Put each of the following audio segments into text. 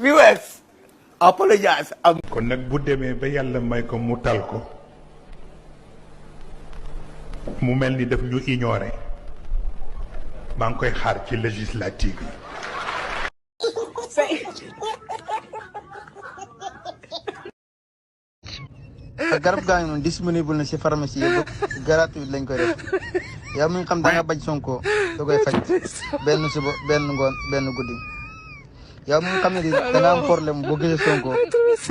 viewers apologize am kon nag bu demee ba yàlla may ko mu tal ko mu mel ni daf ñu ignoré maa ngi koy xaar ci législative yi garab gaa ngi noonu disponible na ci pharmacie yëpp gratuit lañ koy def yow mi nga xam da nga bañ Sonko da koy faj benn suba benn ngoon benn guddi yow mi nga xam ne da nga am problème boo gisee Sonko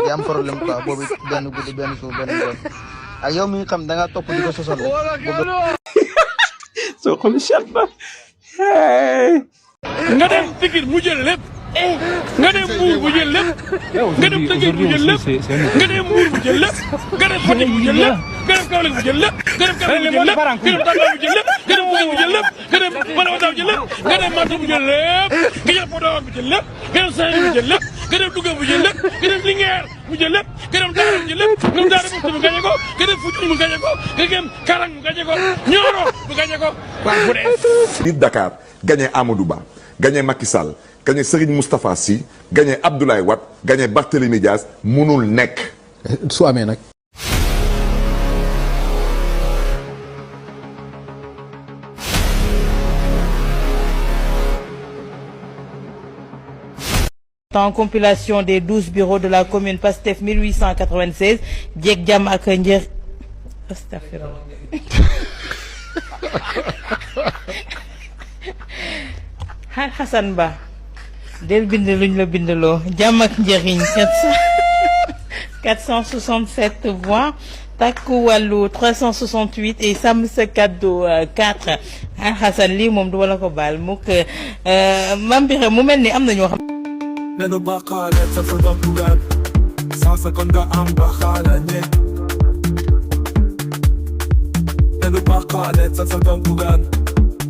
di am problème quoi boobu benn guddi benn suba benn ngoon ak yow mi nga xam da nga topp di ko sosal soo ko chat ba nga dem Pikine mu jël lépp nga dem Mbour mu jël lépp nga dem Tëngéej mu jël lépp nga dem Mbour mu jël lépp nga dem Fatick mu jël lépp nga dem Kaolack mu jël lépp nga dem Kaolack mu jël lépp nga dem Tamba mu jël lépp nga dem Koungheul mu jël lépp nga dem Malawata mu jël lépp nga dem Matam mu jël lépp nga jël Podor mu jël lépp nga dem Saint-Louis mu jël lépp nga dem Louga mu jël lépp nga dem Linguère mu jël lépp nga dem Dakar mu jël lépp nga dem Daara mu gañe ko nga dem Foundiougne mu gañe ko nga dem Kaolack mu gañe ko Nioro mu gañe ko waaw bu dee biir Dakar gagné Amadou Ba gagné Macky Sall gagné Serigne Moustapha Sy gagné Abdoulaye Wade gagné Barthélémy Dias mënul nekk su amee nag en compilation des 12 bureaux de la commune Pastef 1896 Djek Jam ak Ndier astafirullah Hassan Ba del bind luñ la bindaloo jàmm ak njëriñ 467 voix Takku Wallu 368 et Sàmm Sa Kàddu 4 Hassan lii moom du wala ko baal mukk Mame Birame mu mel ni am na ñoo xam nenu bakale tatıldan bugan Sansakında ambakale ne nenu bakale tatıldan bugan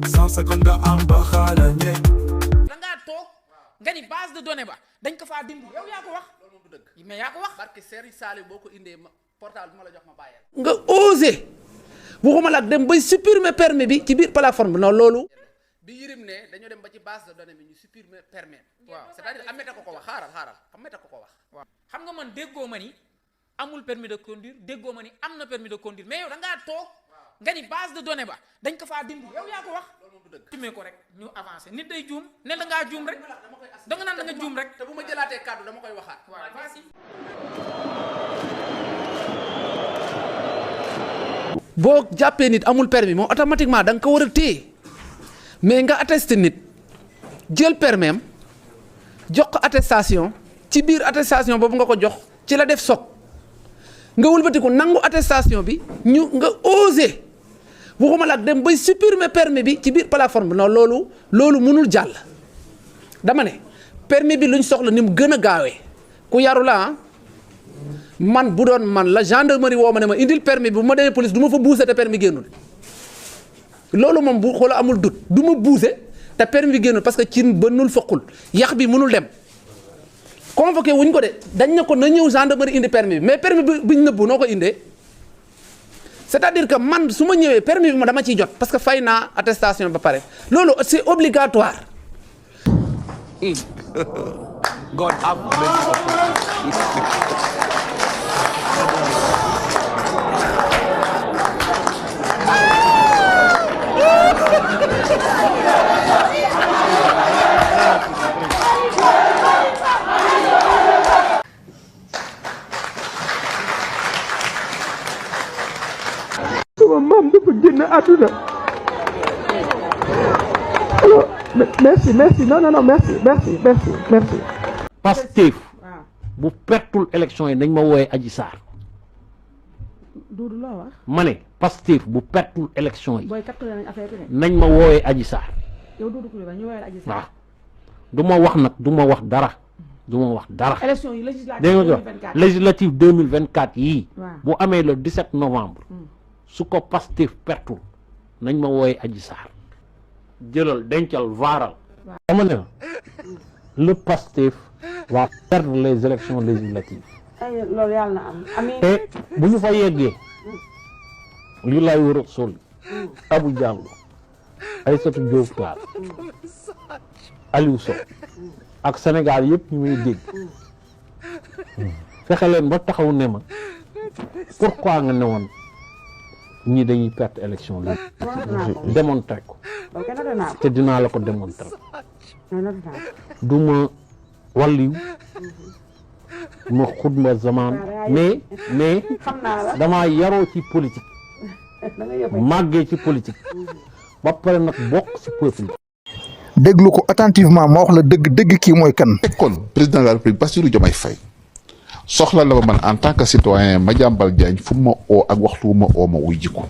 Sansakında ambakale ne da ngaa toog nga ni base de données ba dañ ko faa dindi yow yaa ko wax loolu moom du dëgg mais yaa ko wax parce que Serigne Saliou boo ko indee portable bi ma la jox ma bàyyeel nga osé waxuma la dem bay supprimer permis bi ci biir plateforme bi non loolu bi Yirim ne dañoo dem ba ci base de données bi ñu supprimer permis waaw c'est-à-dire ameta ko wax xaaral ameta ko wax waaw xam nga man déggoo ma ni amul permis de conduire déggoo ma ni am na permis de conduire mais yow da ngaa toog nga ni base de données ba dañ ko faa dindi yow yaa ko wax loolu moom du dëgg timee ko rek ñu avancé nit day juum ne da ngaa juum rek da nga naan da nga juum rek te bu ma jëlaatee kàddu dama koy waxaat waaw vas-y boo jàppee nit amul permis moom automatiquement da nga ko war a téye mais nga attesté nit jël permis am jox ko attestation ci biir attestation boobu nga ko jox ci la def soog nga wëlbatiku nangu attestation bi ñu nga osé waxuma la dem bay supprimer permis bi ci biir plateforme bi non loolu mënul jàll dama ne permis bi luñ soxla ni mu gën a gaawee ku yaru la man bu doon man la gendarmerie woo ma ne ma indil permis bi bu ma demee police du ma fa buuse te permis génnul loolu moom bu xoola amul dut du ma buuse te permis bi génnul parce que cin ba nul foqul yax bi mënul dem convoqué wuñ ko de dañ ne ko na ñëw gendarmerie indi permis bi mais permis bi biñ nëbbu noo ko indee c'est-à-dire que man su ma ñëwee permis bi ma dama ciy jot parce que fay naa attestation ba pare loolu c'est obligatoire. God have sama maam dafa génn àdduna alors merci non merci Pastef bu pertul élection yi nañ ma wooyee Adji Sarr Doudou loo wax ma ne Pastef bu pertul élection yi booy capté nañ affaire bi nañ ma wooyee Adji Sarr yow Doudou Coulibaly ñu wooyee Adji Sarr waaw du ma wax nag du ma wax dara du ma wax dara élection yi législative 2024 yii waaw bu amee le 17 novembre su ko Pastef pertul nañ ma wooyee Adji Sarr jëlal dencal vaaral dama ne le PASTEF va perdre les élections législatives. loolu yàlla na am amiin. te bu ñu fa yeggee li lay war a sol Abou Diallo Aïssatou Diop Fall Aliou Sow ak Sénégal yëpp ñu muy dégg fexe leen ba taxaw ne ma pourquoi nga ne woon ñii dañuy perte élection li démontré ko te dinaa la ko démontré du ma wàlliw ma xutba zaman mais damaa yaroo ci politique màggee ci politique ba pare nag bokk ci peuple. déglu ko attentivement ma wax la dëgg kii mooy kan. kon président de la République Bassirou Diomaye Faye soxla la ba man en tant que citoyen Madiambal Diagne fu ma oo ak waxtu wu ma oo ma wuy jiko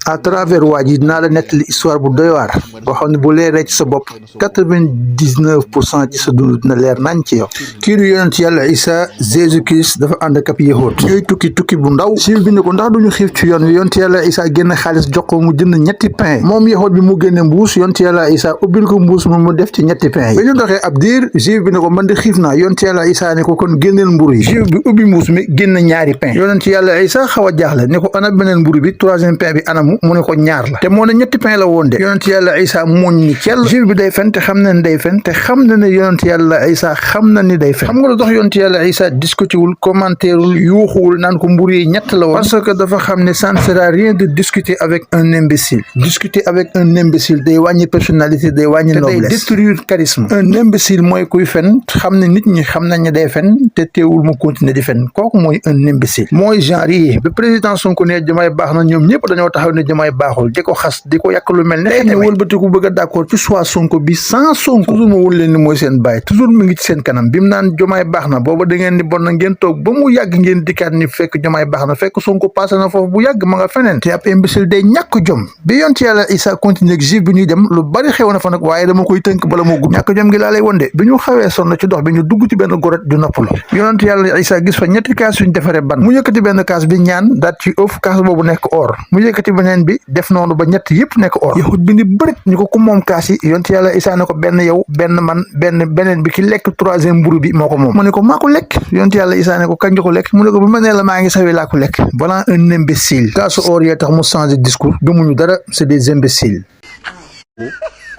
à travers waa ji dinaa la nettali histoire bu doy waar boo xam ne bu leeree ci sa bopp 99% ci sa dund dina leer nañ ci yow. kii du yonent yàlla Isa Jésus Christ dafa ànd ak ab yahud ñooy tukki bu ndaw juif bi ne ko ndax duñu xiif ci yoon wi yonent yàlla Isa génn xaalis jox ko mu jënd ñetti pain moom yahud bi mu génne mbuus yonent yàlla Isa ubbil ko mbuus mu def ci ñetti pain yi ba ñu doxee ab diir juif bi ne ko man de xiif naa yonent yàlla Isa ne ko kon génneel mburu yi juif bi ubbi mbuus mi génn ñaari pain yonent yàlla Isa xaw a jaaxle ne ko ana beneen mburu bi troisième pain bi anamu mu ne ko ñaar la te moo ne ñetti pain la woon de yonent yàlla Isa mooñ ni cell juif bi day fen te xam na ne day fen te xam na ne yonent yàlla Isa xam na ni day fen xam nga lu tax yonent yàlla Isa discutéwul commentéerul yuuxuwul naan ko mburu yi ñett la woon parce que dafa xam ne ça ne sert à rien de discuter avec un imbécile discuter avec un imbécile day wàññi personnalité day wàññi noblesse day détruire charisme un imbécile mooy kuy fen xam ne nit ñi xam nañ ne day fen te teewul mu continuer di fen kooku mooy un imbécile mooy genre yi ba président Sonko ne Diomaye baax na ñoom ñëpp dañoo taxaw ne Diomaye baaxul di ko xas di ko yàq lu mel ne ñu wëlbatiku bëgg a d'accord ci choix Sonko bi sans Sonko toujours ma wul leen ni mooy seen bàyyi toujours mu ngi ci seen kanam bi mu naan Diomaye baax na booba da ngeen ni bon na ngeen toog ba mu yàgg ngeen dikkaat ni fekk Diomaye baax na fekk Sonko passé na foofu bu yàgg ma nga feneen te ab imbécile day ñàkk jom bi yonent yàlla Isa continuer ak juif bi ñuy dem lu bari xew na fa nag waaye dama koy tënk bala moo gudd ñàkk jom gi laa lay wonde bi ñu xawee sonn ci dox bi ñu dugg ci benn goret du noppalu yonent yàlla Isa gis fa ñetti kaas yuñ defaree ban mu yëkkati benn kaas bi ñaan daat ci ëf kaas boobu nekk or mu yëkkati beneen bi def noonu ba ñett yëpp nekk or yahut bi ni bërit ñu ko ku moom kaas yi yonent yàlla Isa ne ko benn yow benn man beneen bi ki lekk troisième mburu bi moo ko moom mu ne ko maa ko lekk yonent yàlla Isa ne ko kañ nga ko lekk mu ne ko bi ma nee la maa ngi sawi laa ko lekk voilà un imbécile kaasu or yee tax mu changer discours gëmuñu dara c'est des imbéciles.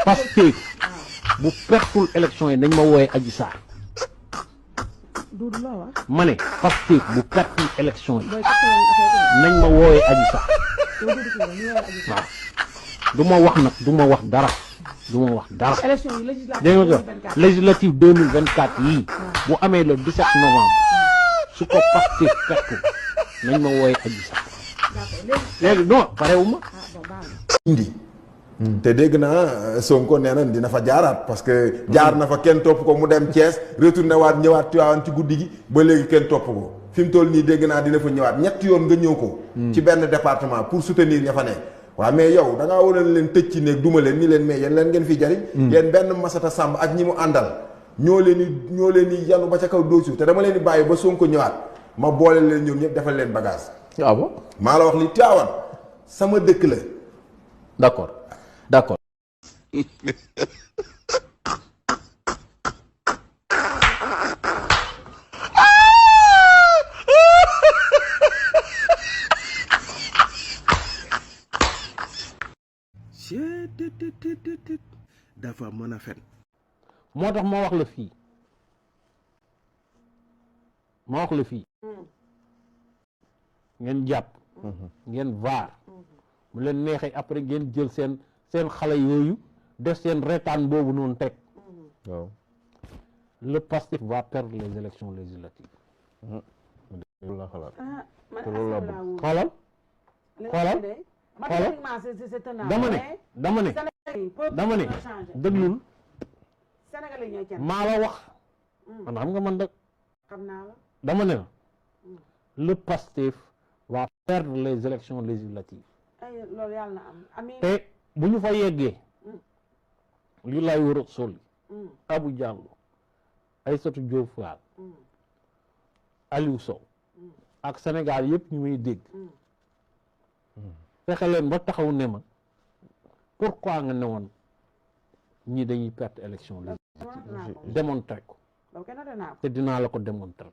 parce que bu pertul élection yi nañ ma wooyee Adji Sarr ma ne parce que bu pertul élection yi nañ ma wooyee Adji Sarr waaw du ma wax nag du ma wax dara du ma wax dara dégg nga législative 2024 yii bu amee le 17 novembre su ko Pastef pertu nañ ma wooyee Adji Sarr léegi non parewuma indi te dégg naa Sonko nee na dina fa jaaraat parce que jaar na fa kenn topp ko mu dem Thiès retourné waat ñëwaat Tivaouane ci guddi gi ba léegi kenn topp ko fi mu toll nii dégg naa dina fa ñëwaat ñetti yoon nga ñëw ko ci benn département pour soutenir ña fa ne waaw mais yow da ngaa waroon leen tëj ci néeg duma leen ni leen mais yéen leen ngeen fi jariñ yéen benn Massata Samb ak ñi mu àndal ñoo leen di yanu ba ca kaw doosu te dama leen di bàyyi ba Sonko ñëwaat ma boole leen ñoom ñëpp defal leen bagage ah bon maa la wax li Tivaouane sama dëkk la d'accord d'accord dafa mën a fen moo tax ma wax la fii ngeen jàpp ngeen vaar mu leen neexee après ngeen jël seen xale yooyu def seen reetaan boobu noonu teg waaw le Pastef va perdre les élections législatives loolu la xalaat te loolu la bëgg xoolal dama ne déglul maa la wax man xam nga man da dama ne le Pastef va perdre les élections législatives te bu ñu fa yeggee li lay war a sol Abou Diallo Aïssatou Diop Fall Aliou Sow ak Sénégal yëpp ñu muy dégg fexe leen ba taxaw ne ma pourquoi nga ne woon ñii dañuy perte élection démontré ko te dinaa la ko démontré.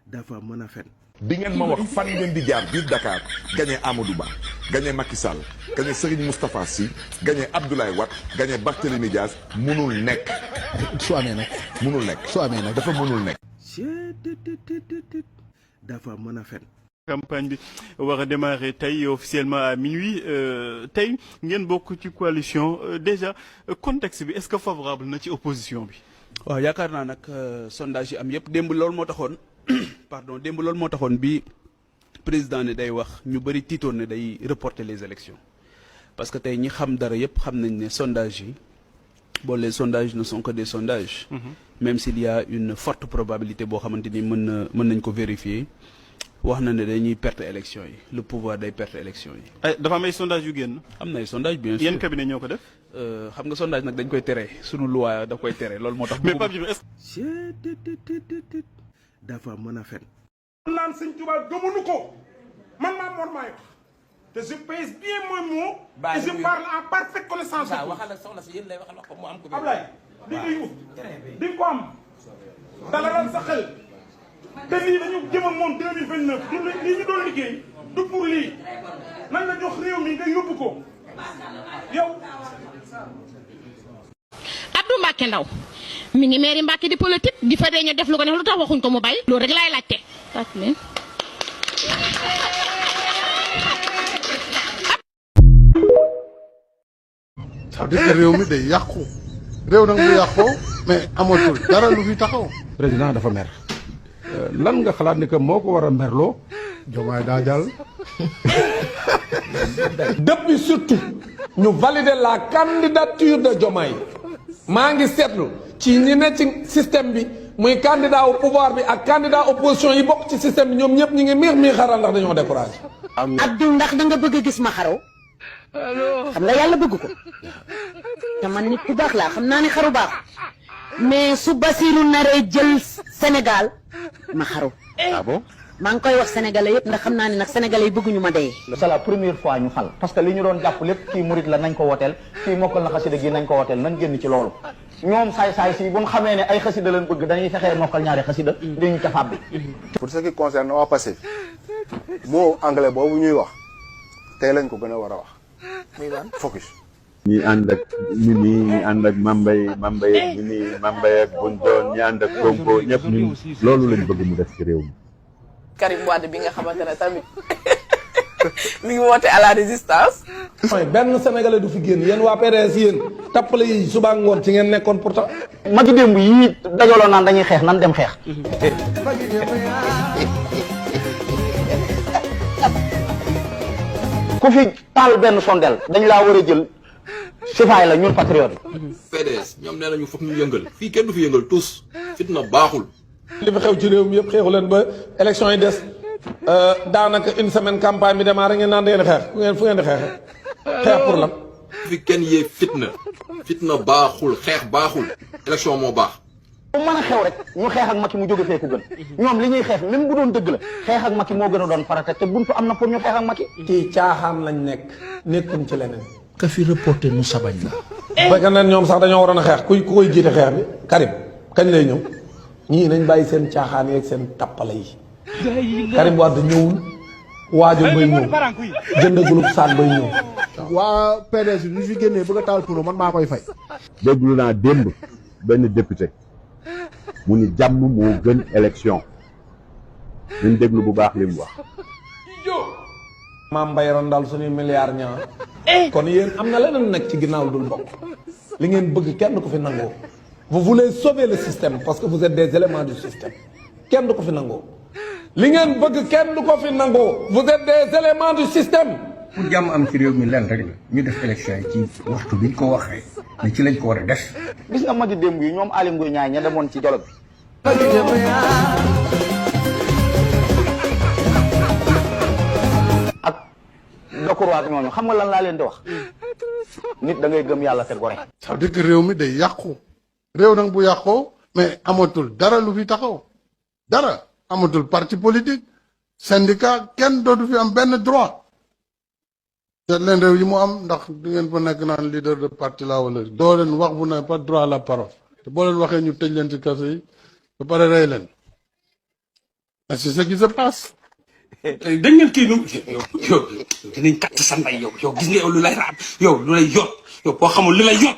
dafa mën a fen. di ngeen ma wax fan ngeen di jaar biir Dakar gagné Amadou Ba gagné Macky Sall gagné Serigne Moustapha Sy gagné Abdoulaye Wade gagné Barthélémy Dias mënul nekk. su amee nag mënul nekk su amee nag dafa mënul nekk. dafa mën a fen. campagne bi war a démarrer tey officiellement à minuit tey ngeen bokk ci coalition déjà contexte bi est-ce que favorable na ci opposition bi. waaw yaakaar naa nag sondage yi am yëpp démb loolu moo taxoon pardon démb loolu moo taxoon bi président ne day wax ñu bëri tiitoon ne day reporter les élections parce que tey ñi xam dara yëpp xam nañ ne sondage yi bon les sondages ne sont que des sondages. Même s'il y a une forte probabilité boo xamante ni mën nañ ko vérifier wax na ne dañuy perte élection yi le pouvoir day perte élection yi. ay dafa am ay sondage yu génn. am na ay sondage bien sûr yéen cabinet ñoo ko def. xam nga sondage nag dañ koy tere sunu loi da koy tere loolu moo tax. mais Pape Djibril dafa mën a fen. naan sëñ Tuubaa gëmuñu ko man maa Mor maay wax te je pèse bien mes mots. et je parle en parfaite connaissance. waaw waxal ak soxna si yéen lay waxal wax ko mu am ko. Ablaye di nga yuuf di nga ko am dala sa xel te lii dañu jëm ak moom 2029 du lii ñu doon liggéey du pour lii nan la jox réew mi nga yóbbu ko yow. Abdou Mbacké Ndaw mi ngi mairie Mbacké di politique di fa dee ñu def lu ko neex lu tax waxuñ ko mu bay loolu rek laay laajte. c'est-à-dire que réew mi day yàqu réew nag bu yàqoo mais amatul dara lu fi taxaw. président dafa mer lan nga xalaat ni que moo ko war a merloo. Diomaye daa jàll. depuis surtout ñu valider la candidature de Diomaye maa ngi seetlu ci ñi ne ci système bi muy candidat au pouvoir bi ak candidat opposition yi bokk ci système bi ñoom ñëpp ñi ngi miix xaral ndax dañoo découragé. Abdou ndax da nga bëgg a gis ma xaru xam nga yàlla bëgg ko te man nit ku baax laa xam naa ni xaru baax mais su Basiru naree jël Sénégal ma xaru. ah bon. maa ngi koy wax sénégalais yëpp ndax xam naa ne nag sénégalais yi bëgguñu ma dee. c'est la première fois ñu fal parce que li ñu doon jàpp lépp kii murit la nañ ko woteel kii mokkal na xasida gi nañ ko woteel nañ génn ci loolu ñoom saay-saay si bu ñu xamee ne ay xasida leen bëgg dañuy fexee mokkal ñaari xasida di ñu cafaab bi. pour ce qui concerne waa Pastef moo anglais boobu ñuy wax tey lañ ko gën a war a wax. muy lan focus. ñi ànd ak Mimi ñi ànd ak Mambay ak Mimi Mambay ak Bundoon ñi ànd ak Sonko ñëpp ñun loolu lañ bëgg mu def ci réew mi. Karim Wade bi nga xamante ne tamit mi ngi woote à la résistance. mooy benn sénégalais du fi génn yéen waa PDS yéen tappale yi suba ngoon ci ngeen nekkoon pourtant. magi démb yii dajaloo naan dañuy xeex nan dem xeex. ku fi taal benn sondel dañ laa war a jël sifaay la ñun patriote yi. PDS ñoom nee nañu foog ñu yëngal fii kenn du fi yëngal tous fitna baaxul. li fi xew ci réew mi yëpp xeexu leen ba élection yi des daanaka une semaine campagne bi démarré ngeen naan da ngeen xeex fu ngeen di xeexee xeex pour lan. fi kenn yee fitna baaxul xeex baaxul élection moo baax. bu mën a xew rek ñu xeex ak Macky mu jóge fee ko gën ñoom li ñuy xeex même bu doon dëgg la xeex ak Macky moo gën a doon farata te buntu am na pour ñu xeex ak Macky. ci caaxaan lañ nekkuñ ci leneen. ka fi reporté nu sabañ la. bu fekkee ne ñoom sax dañoo waroon a xeex ku koy jiite xeex bi Karim kañ lay ñëw ñii nañ bàyyi seen caaxaan yeeg seen tappale yi. Karim Wade ñëwul waajur bay ñëw jëndagulub saat bay ñëw. waa PDS bi ñu fi génnee bëgg a taal pour man maa koy fay. déglu naa démb benn député mu ni jàmm moo gën élection ñu déglu bu baax li mu wax. maam Mbaye Randal suñuy milliards ñaar. kon yéen am na leneen nag ci ginnaaw dul bokk li ngeen bëgg kenn ko fi nangoo. vous voulez sauver le système parce que vous êtes des éléments du système kenn du ko fi nangoo li ngeen bëgg kenn du ko fi nangoo vous êtes des éléments du système. pour jàmm am ci réew mi lenn rek la ñu def élection yi ci waxtu biñ ko waxee ne ci lañ ko war a def. gis nga magi démb yi ñoom Aly Ngouille Ndiaye ña demoon ci dialogue bi. ak Decroix ak ñooñu xam nga lan laa leen di wax nit da ngay gëm yàlla te gore. c'est-à-dire que réew mi day yàqu réew nag bu yàqoo mais amatul dara lu fi taxaw dara amatul parti politique syndicat kenn dootu fi am benn droit. seet leen réew yi mu am ndax du ngeen fa nekk naan leader de parti la wala doo leen wax bu ne pas droit à la parole te boo leen waxee ñu tëj leen ci kaso yi ba pare rey leen c'est ce qui se passe. dañ ngeen kii nu yow dinañ katt sa mbay yow gis nga yow lu lay raam yow lu lay yot yow boo xamul lu lay yot